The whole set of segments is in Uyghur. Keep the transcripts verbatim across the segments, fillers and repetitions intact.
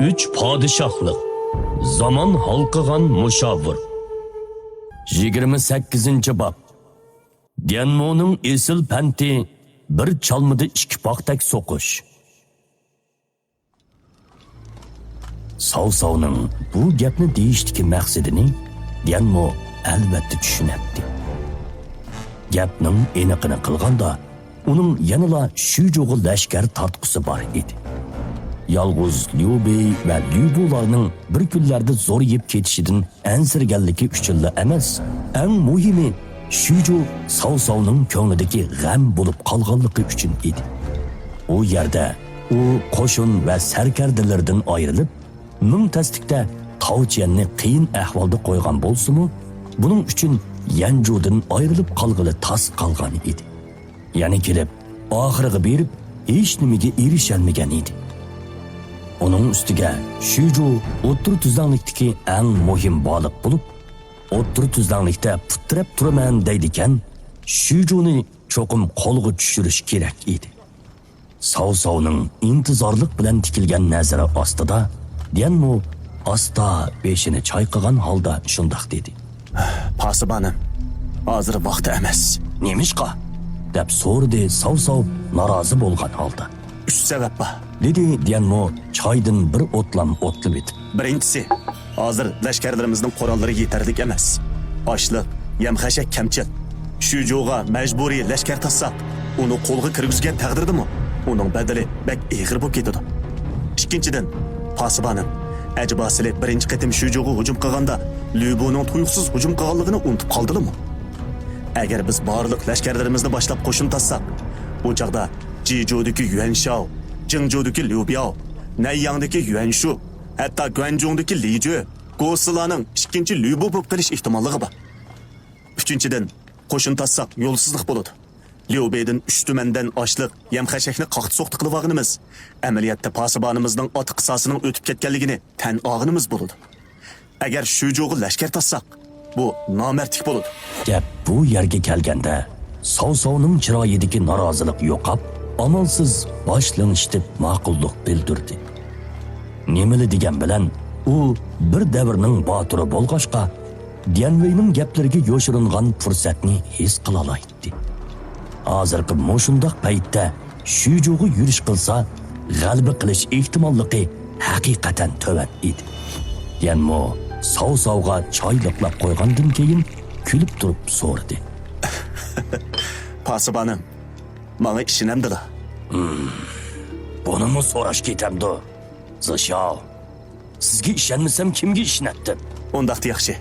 ئۈچ پادىشاھلىق. زامان ھالقىغان مۇشاۋىر. يىگىرمە سەككىزىنچى باب. ديەنمونىڭ ئېسىل پەنتى، بىر چالمىدا ئىككى پاختەك سوقۇش. ساۋساۋنىڭ بۇ گەپنى دېيىشتىكى مەقسىتىنى ديەنمو ئەلۋەتتە چۈشىنەتتى. گەپنىڭ ئېنىقىنى قىلغاندا، ئۇنىڭ يەنىلا شۈجۇغا لەشكەر تارتقۇسى بار ئىدى. يالغۇز ليۇ بېي ۋە ليۇ بۇلارنىڭ بىر كۈنلەردە زورىيىپ كېتىشىدىن ئەنسىرىگەنلىكى ئۈچۈنلا ئەمەس، ئەڭ مۇھىمى، شۈجۇ ساۋساۋنىڭ كۆڭلىدىكى غەم بولۇپ قالغانلىقى ئۈچۈن ئىدى. ئۇ يەردە ئۇ قوشۇن ۋە سەركەردىلىرىدىن ئايرىلىپ، مىڭ تەسلىكتە تاۋچيەننى قىيىن ئەھۋالدا قويغان بولسىمۇ، بۇنىڭ ئۈچۈن يەنجۇدىن ئايرىلىپ قالغىلى تاس قالغان ئىدى. يەنە كېلىپ، ئاخىرىغا بېرىپ، ھېچنېمىگە ئېرىشەلمىگەن ئىدى. ئۇنىڭ ئۈستىگە، شۈجۇ ئوتتۇرا تۈزلەڭلىكتىكى ئەڭ مۇھىم بارلىق بولۇپ، ئوتتۇرا تۈزلەڭلىكتە پۇت تىرەپ تۇرىمەن دەيدىكەن، شۈجۇنى چوقۇم قولغا چۈشۈرۈش كېرەك ئىدى. ساۋساۋنىڭ ئىنتىزارلىق بىلەن تىكىلگەن نەزىرى ئاستىدا، ديەنمو ئاستا بېشىنى چايقىغان ھالدا شۇنداق دېدى. پاسىبانىم، ھازىر ۋاقتى ئەمەس. نېمىشقا؟ دەپ سورىدى ساۋساۋ نارازى بولغان ھالدا. ئۈچ سەۋەب بار. دېدى ديەنمو چايدىن بىر ئوتلام ئوتلىۋېتىپ. بىرىنچىسى، ھازىر لەشكەرلىرىمىزنىڭ قوراللىرى يېتەرلىك ئەمەس. ئاشلىق، يەم-خەشەك كەمچىل. شۈجۇغا مەجبۇرىي لەشكەر تارتساق، ئۇنى قولغا كىرگۈزگەن تەقدىردىمۇ، ئۇنىڭ بەدىلى بەك ئېغىر بولۇپ كېتىدۇ. ئىككىنچىدىن، پاسىبانىم، ئەجەبا سىلى بىرىنچى قېتىم شۈجۇغا ھۇجۇم قىلغاندا، ليۇبۇنىڭ تۇيۇقسىز ھۇجۇم قىلغانلىقىنى ئۇنتۇپ قالدىلىمۇ؟ ئەگەر بىز بارلىق لەشكەرلىرىمىزنى باشلاپ قوشۇن تارتساق، بۇ چاغدا جىجۇدىكى يۈەنشاۋ، جىڭجۇدىكى ليۇبياۋ، نەنياڭدىكى يۈەنشۇ، ھەتتا گۇەنجۇڭدىكى لىجۈ، گوسىلانىڭ ئىككىنچى ليۇبۇ بولۇپ قېلىش ئېھتىماللىقى بار. ئۈچىنچىدىن، قوشۇن تارتساق يولسىزلىق بولىدۇُ. ليۇبېيدىن ئۈچ تۈمەندىن ئاشلىق، يەم-خەشەكنى قاقتى-سوقتى قىلىۋالغىنىمىز، ئەمەلىيەتتە پاسىبانىمىزنىڭ ئاتا قىساسىنىڭ ئۆتۈپ كەتكەنلىكىنى تەن ئالغىنىمىز بولىدۇ. ئەگەر شۈجۇغا لەشكەر تارتساق، بۇ نامەردلىك بولىدۇ. گەپ بۇ يەرگە كەلگەندە، ساۋساۋنىڭ چىرايىدىكى نارازىلىق يوقاپ، ئامالسىز باش لىڭشىتىپ ماقۇللۇق بىلدۈردى. نېمىلا دېگەن بىلەن، ئۇ بىر دەۋرنىڭ باتۇرى بولغاچقا، ديەنۋېينىڭ گەپلىرىگە يوشۇرۇنغان پۇرسەتنى ھېس قىلالايتتى. ھازىرقى مۇشۇنداق پەيتتە شۈجۇغا يۈرۈش قىلسا، غەلىبە قىلىش ئېھتىماللىقى ھەقىقەتەن تۆۋەن ئىدى. ديەنمو ساۋساۋغا چاي لىقلاپ قويغاندىن كېيىن، كۈلۈپ تۇرۇپ سورىدى. پاسىبانىم، ماڭا ئىشىنەمدىلا؟ بۇنىمۇ سوراش كېتەمدۇ؟ زىشياۋ، سىزگە ئىشەنمىسەم، كىمگە ئىشىنەتتىم؟ ئۇنداقتا ياخشى.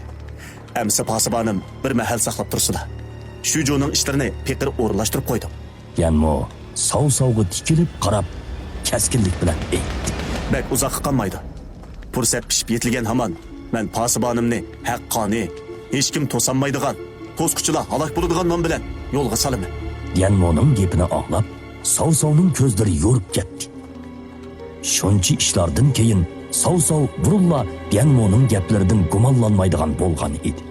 ئەمىسە پاسىبانىم، بىر مەھەل ساقلاپ تۇرسىلا. شۈجۇنىڭ ئىشلىرىنى پېقىر ئورۇنلاشتۇرۇپ قويدۇم. يەنمۇ ساۋساۋغا تىكىلىپ قاراپ، كەسكىنلىك بىلەن ئېيتتى. بەك ئۇزاققا قالمايدۇ. پۇرسەت پىشىپ يېتىلگەن ھامان، مەن پاسىبانىمنى ھەققانىي، ھېچكىم توسالمايدىغان، توسقۇچىلار ھالاك بولىدىغان نام بىلەن يولغا سالىمەن. يەنمۇنىڭ گېپىنى ئاڭلاپ، ساۋساۋنىڭ كۆزلىرى يورۇپ كەتتى. شۇنچە ئىشلاردىن كېيىن ساۋساۋ بۇرۇنلا ديەنمونىڭ گەپلىرىدىن گۇمانلانمايدىغان بولغان ئىدى.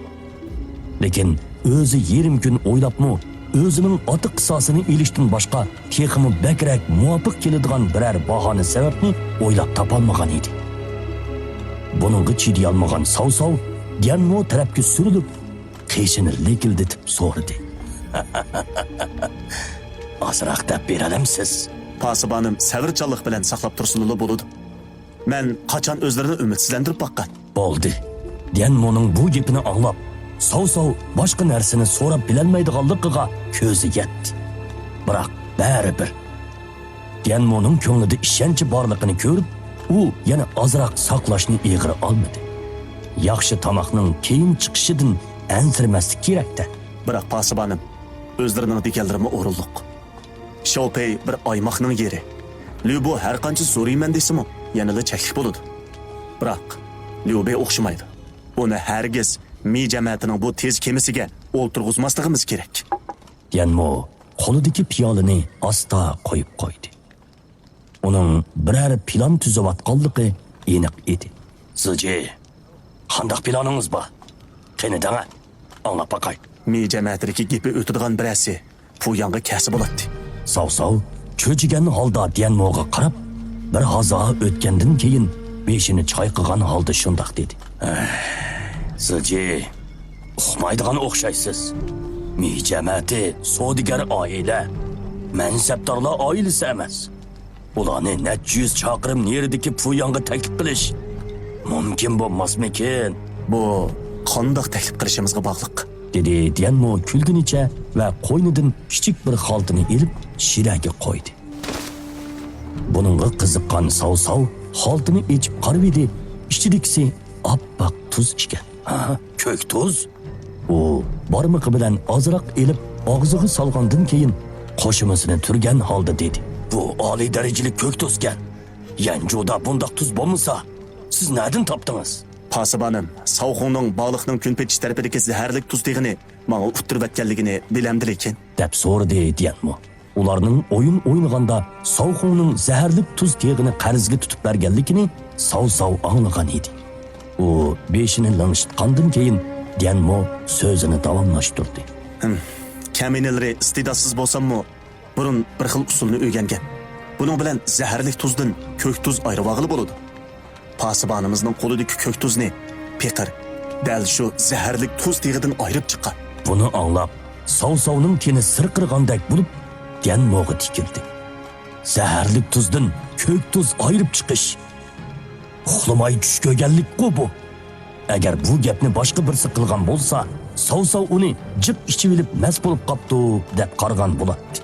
لېكىن ئۆزى يېرىم كۈن ئويلاپمۇ، ئۆزىنىڭ ئاتا قىساسىنى ئېلىشتىن باشقا تېخىمۇ بەكرەك مۇۋاپىق كېلىدىغان بىرەر باھانە سەۋەبنى ئويلاپ تاپالمىغان ئىدى. بۇنىڭغا چىدىيالمىغان ساۋساۋ ديەنمو تەرەپكە سۈرۈلۈپ، قېشىنى لىكىلدىتىپ سورىدى. ئازراق دەپ بېرەلەمسىز؟ پاسىبانىم سەۋرچانلىق بىلەن ساقلاپ تۇرسىلىلا بولىدۇ. مەن قاچان ئۆزلىرىنى ئۈمىدسىزلەندۈرۈپ باققان؟ بولدى. ديەنمونىڭ بۇ گېپىنى ئاڭلاپ، ساۋساۋ باشقا نەرسىنى سوراپ بىلەلمەيدىغانلىقىغا كۆزى يەتتى. بىراق بەرىبىر ديەنمونىڭ كۆڭلىدە ئىشەنچى بارلىقىنى كۆرۈپ، ئۇ يەنە ئازراق ساقلاشنى ئېغىر ئالمىدى. ياخشى تاماقنىڭ كېيىن چىقىشىدىن ئەنسىرىمەسلىك كېرەك-دە. بىراق پاسىبانىم، ئۆزلىرىنىڭ دېگەنلىرىمۇ ئورۇنلۇق. شياۋپېي بىر ئايماقنىڭ يېرى. ليۇبۇ ھەرقانچە زورىيىمەن دېسىمۇ، يەنىلا چەكلىك بولىدۇ. بىراق، ليۇبېي ئوخشىمايدۇ. ئۇنى ھەرگىز مى جەمەتىنىڭ بۇ تېز كېمىسىگە ئولتۇرغۇزماسلىقىمىز كېرەك. ديەنمو قولىدىكى پىيالىنى ئاستا قويۇپ قويدى. ئۇنىڭ بىرەر پىلان تۈزۈۋاتقانلىقى ئېنىق ئىدى. زىجى، قانداق پىلانىڭىز بار؟ قېنى دەڭە، ئاڭلاپ باقاي. مى جەمەتىدىكى گېپى ئۆتىدىغان بىرەرسى پۇياڭغا كەلسە بولاتتى. ساۋساۋ چۆچۈگەن ھالدا ديەنموغا قاراپ، بىر ھازا ئۆتكەندىن كېيىن، بېشىنى چايقىغان ھالدا شۇنداق دېدى. زىجى، ئۇقمايدىغان ئوخشايسىز. مى جەمەتى سودىگەر ئائىلە، مەنسەپدارلار ئائىلىسى ئەمەس. ئۇلارنى نەچچە يۈز چاقىرىم نېرىدىكى پۇياڭغا تەكلىپ قىلىش مۇمكىن بولماسمىكىن؟ بۇ قانداق تەكلىپ قىلىشىمىزغا باغلىق، دېدى ديەنمو كۈلگىنىچە ۋە قوينىدىن كىچىك بىر خالتىنى ئېلىپ شىرەگە قويدى. بۇنىڭغا قىزىققان ساۋساۋ خالتىنى ئېچىپ قارىۋىدى، ئىچىدىكىسى ئاپئاق تۇز ئىكەن. ھە، كۆك تۇز؟ ئۇ بارمىقى بىلەن ئازراق ئېلىپ ئاغزىغا سالغاندىن كېيىن قوشۇمىسىنى تۈرگەن ھالدا دېدى. بۇ ئالىي دەرىجىلىك كۆك تۇزكەن. يەنجۇدا بۇنداق تۇز بولمىسا، سىز نەدىن تاپتىڭىز؟ پاسىبانىم، ساۋخۇڭنىڭ بالىقنىڭ كۈنپېتىش تەرىپىدىكى زەھەرلىك تۇز تېغىنى ماڭا ئۇتتۇرۇۋەتكەنلىكىنى بىلەمدىلىكىن؟ دەپ سورىدى ديەنمو. ئۇلارنىڭ ئويۇن ئوينىغاندا ساۋخۇڭنىڭ زەھەرلىك تۇز تېغىنى قەرزگە تۇتۇپ بەرگەنلىكىنى ساۋساۋ ئاڭلىغان ئىدى. ئۇ بېشىنى لىڭشىتقاندىن كېيىن ديەنمو سۆزىنى داۋاملاشتۇردى. ھىم، كەمىنىلىرى ئىستىداتسىز بولساممۇ، بۇرۇن بىر خىل ئۇسۇلنى ئۆگەنگەن. بۇنىڭ بىلەن زەھەرلىك تۇزدىن كۆك تۇز ئايرىۋالغىلى بولىدۇ. پاسىبانىمىزنىڭ قولىدىكى كۆك تۇزنى پېقىر دەل شۇ زەھەرلىك تۇز تېغىدىن ئايرىپ چىققان. بۇنى ئاڭلاپ، ساۋساۋنىڭ تېنى سىرقىرىغاندەك بولۇپ، ديەنموغا تىكىلدى. زەھەرلىك تۇزدىن كۆك تۇز ئايرىپ چىقىش. ئۇخلىماي چۈش كۆرگەنلىكقۇ بۇ. ئەگەر بۇ گەپنى باشقا بىرسى قىلغان بولسا، ساۋساۋ ئۇنى جىق ئىچىۋېلىپ مەست بولۇپ قاپتۇ، دەپ قارىغان بولاتتى.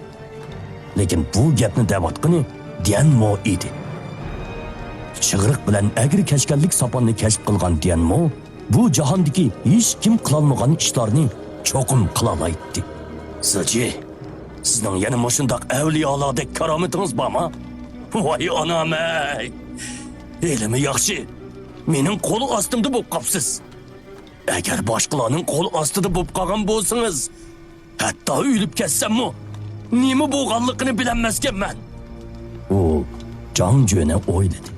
لېكىن بۇ گەپنى دەۋاتقىنى ديەنمو ئىدى. چىغرىق بىلەن ئەگرى كەچكەنلىك ساپاننى كەشىپ قىلغان ديەنمو بۇ جاھاندىكى ھېچكىم قىلالمىغان ئىشلارنى چوقۇم قىلالايتتى. زىجى، سىزنىڭ يەنە مۇشۇنداق ئەۋلىيالاردەك كارامىتىڭىز بارما؟ ۋاي ئانام-ئەي! ھېلىمۇ ياخشى، مېنىڭ قول ئاستىمدا بولۇپ قاپسىز. ئەگەر باشقىلارنىڭ قول ئاستىدا بولۇپ قالغان بولسىڭىز، ھەتتا ئۆلۈپ كەتسەممۇ، نېمە بولغانلىقىنى بىلەلمەسكەنمەن. ئۇ جاڭ جۆنى ئويلىدى.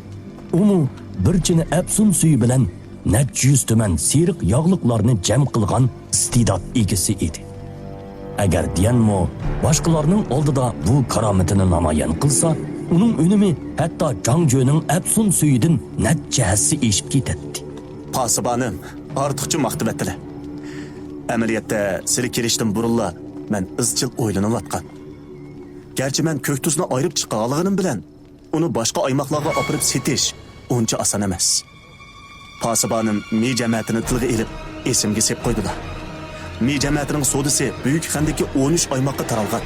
ئۇمۇ بىر چىنە ئەپسۇن سۈيى بىلەن نەچچە يۈز تۈمەن سېرىق ياغلىقلارنى جەم قىلغان ئىستېدات ئىگىسى ئىدى. ئەگەر ديەنمو باشقىلارنىڭ ئالدىدا بۇ كارامىتىنى نامايان قىلسا، ئۇنىڭ ئۈنۈمى ھەتتا جاڭ جۆنىڭ ئەپسۇن سۈيىدىن نەچچە ھەسسە ئېشىپ كېتەتتى. پاسىبانىم، ئارتۇقچە ماختىۋەتتىلە. ئەمەلىيەتتە، سىلى كېلىشتىن بۇرۇنلا مەن ئىزچىل ئويلىنىۋاتقان. گەرچە مەن كۆك تۇزنى ئايرىپ چىقىۋالغىنىم بىلەن، ئۇنى باشقا ئايماقلارغا ئاپىرىپ سېتىش ئۇنچە ئاسان ئەمەس. پاسىبانىم مى جەمەتىنى تىلغا ئېلىپ، ئېسىمگە سېلىپ قويدىلا. مى جەمەتىنىڭ سودىسى بۈيۈك خەندەككە ئون ئۈچ ئايماققا تارالغان.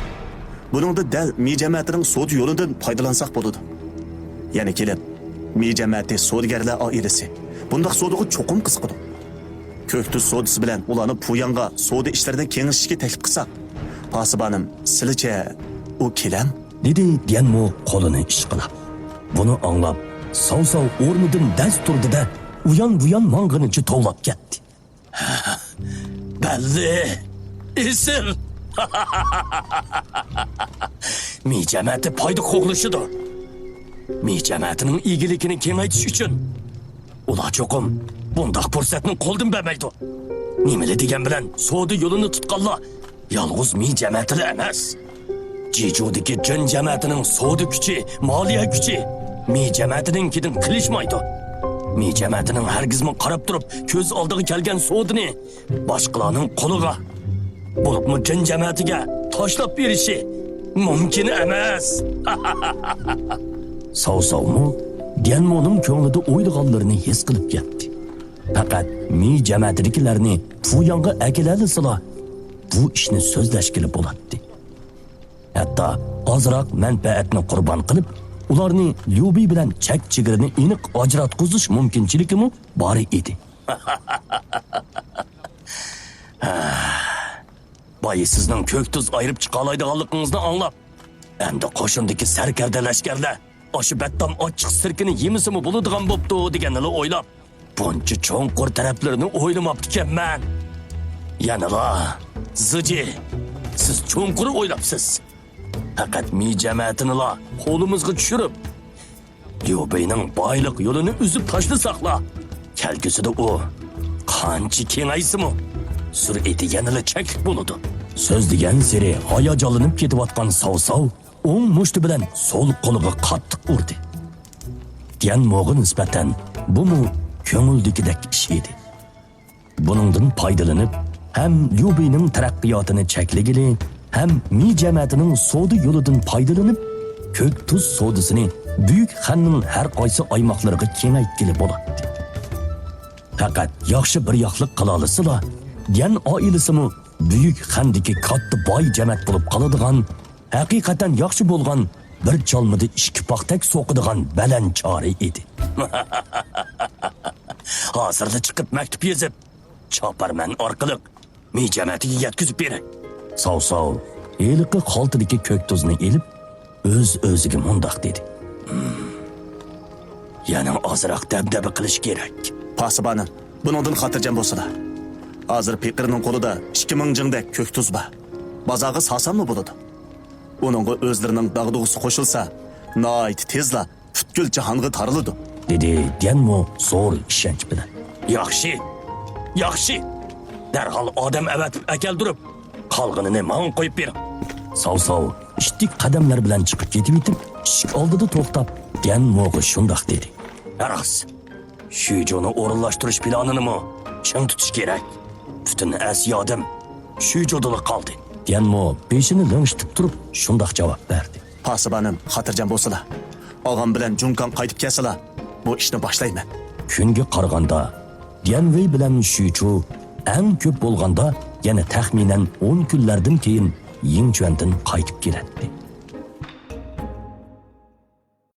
بۇنىڭدا دەل مى جەمەتىنىڭ سودا يولىدىن پايدىلانساق بولىدۇ. يەنە كېلىپ، مى جەمەتى سودىگەرلەر ئائىلىسى بۇنداق سودىغا چوقۇم قىزىقىدۇ. كۆك تۇز سودىسى بىلەن ئۇلارنى پۇياڭغا سودا ئىشلىرىنى كېڭىشىشكە تەكلىپ قىلساق، پاسىبانىم، سىلىچە ئۇ كېلەم؟ دېدى ديەنمو قولىنى ئىشقىلاپ. بۇنى ئاڭلاپ، ساۋساۋ ئورنىدىن دەس تۇردى-دە، ئۇيان-بۇيان ماڭغىنىچە توۋلاپ كەتتى. بەللى، ئېسىل! مى جەمەتى پايدا قوغلىشىدۇ. مى جەمەتىنىڭ ئىگىلىكىنى كېڭەيتىش ئۈچۈن ئۇلار چوقۇم بۇنداق پۇرسەتنى قولدىن بەرمەيدۇ. نېمىلا دېگەن بىلەن سودا يولىنى تۇتقانلار يالغۇز مى جەمەتىلا ئەمەس. جېجۇدىكى جىن جەمەتىنىڭ سودا كۈچى، مالىيە كۈچى مى جەمەتىنىڭكىدىن قېلىشمايدۇ. مى جەمەتىنىڭ ھەرگىزمۇ قاراپ تۇرۇپ كۆز ئالدىغا كەلگەن سودىنى باشقىلارنىڭ قولىغا، بولۇپمۇ جىن جەمەتىگە تاشلاپ بېرىشى مۇمكىن ئەمەس. ساۋساۋمۇ ديەنمونىڭ كۆڭلىدە ئويلىغانلىرىنى ھېس قىلىپ يەتتى. پەقەت مى جەمەتىدىكىلەرنى فۇياڭغا ئەكېلەلىسىلا، بۇ ئىشنى سۆزلەشكىلى بولاتتى. ھەتتا ئازراق مەنپەئەتنى قۇربان قىلىپ، ئۇلارنى ليۇبى بىلەن چەك چېگرىنى ئېنىق ئاجراتقۇزۇش مۇمكىنچىلىكىمۇ بار ئىدى. بايا سىزنىڭ كۆك تۇز ئايرىپ چىقالايدىغانلىقىڭىزنى ئاڭلاپ، ئەمدى قوشۇندىكى سەركەردە لەشكەرلەر ئاشۇ بەتتام ئاچچىق سىركىنى يېمىسىمۇ بولىدىغان بوپتۇ دېگەننىلا ئويلاپ، بۇنچە چوڭقۇر تەرەپلىرىنى ئويلىماپتىكەنمەن. يەنىلا، زىجى، سىز چوڭقۇر ئويلاپسىز. پەقەت مى جەمەتىنىلا قولىمىزغا چۈشۈرۈپ، ليۇبىنىڭ بايلىق يولىنى ئۈزۈپ تاشلىساقلا، كەلگۈسىدە ئۇ قانچە كېڭەيسىمۇ، سۈرئىتى يەنىلا چەكلىك بولىدۇ. سۆزلىگەنسېرى ھاياجانلىنىپ كېتىۋاتقان ساۋساۋ ئوڭ مۇشتى بىلەن سول قولىغا قاتتىق ئۇردى. ديەنموغا نىسبەتەن بۇمۇ كۆڭۈلدىكىدەك ئىش ئىدى. بۇنىڭدىن پايدىلىنىپ، ھەم ليۇبىنىڭ تەرەققىياتىنى چەكلىگىلى، ھەم مى جەمەتىنىڭ سودا يولىدىن پايدىلىنىپ، كۆك تۇز سودىسىنى بۈيۈك خەننىڭ ھەر قايسى ئايماقلىرىغا كېڭەيتكىلى بولاتتى. پەقەت ياخشى بىر ياقلىق قىلالىسىلا، ديەن ئائىلىسىمۇ بۈيۈك خەندىكى كاتتا باي جەمەت بولۇپ قالىدىغان، ھەقىقەتەن ياخشى بولغان، بىر چالمىدا ئىككى پاختەك سوقىدىغان بەلەن چارى ئىدى. ھازىرلا چىقىپ مەكتۇپ يېزىپ، چاپارمەن ئارقىلىق مى جەمەتىگە يەتكۈزۈپ بېرەي. ساۋ ساۋ، ھېلىقى خالتىدىكى كۆك تۇزنى ئېلىپ، ئۆز ئۆزىگە مۇنداق دېدى: «ھىم، يەنە ئازراق دەبدەبە قىلىش كېرەك.» پاسىبانىم، بۇنىڭدىن خاتىرجەم بولسىلا. ھازىر پېقىرنىڭ قولىدا ئىككى مىڭ جىڭدەك كۆك تۇز بار. بازارغا سالساممۇ بولىدۇ. ئۇنىڭغا ئۆزلىرىنىڭ داغدۇغىسى قوشۇلسا، ناھايىتى تېزلا پۈتكۈل جاھانغا تارىلىدۇ، دېدى ديەنمو زور ئىشەنچ بىلەن. ياخشى، ياخشى. دەرھال ئادەم ئەۋەتىپ ئەكەلدۈرۈپ، قالغىنىنى ماڭا قويۇپ بېرىڭ. ساۋ ساۋ ئىتتىك قەدەملەر بىلەن چىقىپ كېتىۋېتىپ، ئىشىك ئالدىدا توختاپ، ديەنموغا شۇنداق دېدى. راست. شۈجۇنى ئورۇنلاشتۇرۇش پىلانىنىمۇ چىڭ تۇتۇش كېرەك. پۈتۈن ئەس-يادىم شۈجۇدىلا قالدى. ديەنمو بېشىنى لىڭشىتىپ تۇرۇپ شۇنداق جاۋاب بەردى. پاسىبانىم، خاتىرجەم بولسىلا. ئاغام بىلەن جۇڭكاڭ قايتىپ كەلسىلا، بۇ ئىشنى باشلايمەن. كۈنگە قارىغاندا، ديەنۋېي بىلەن شۈچۇ ئەڭ كۆپ بولغاندا يەنە تەخمىنەن ئون كۈنلەردىن كېيىن يىڭچۈەندىن قايتىپ كېلەتتى.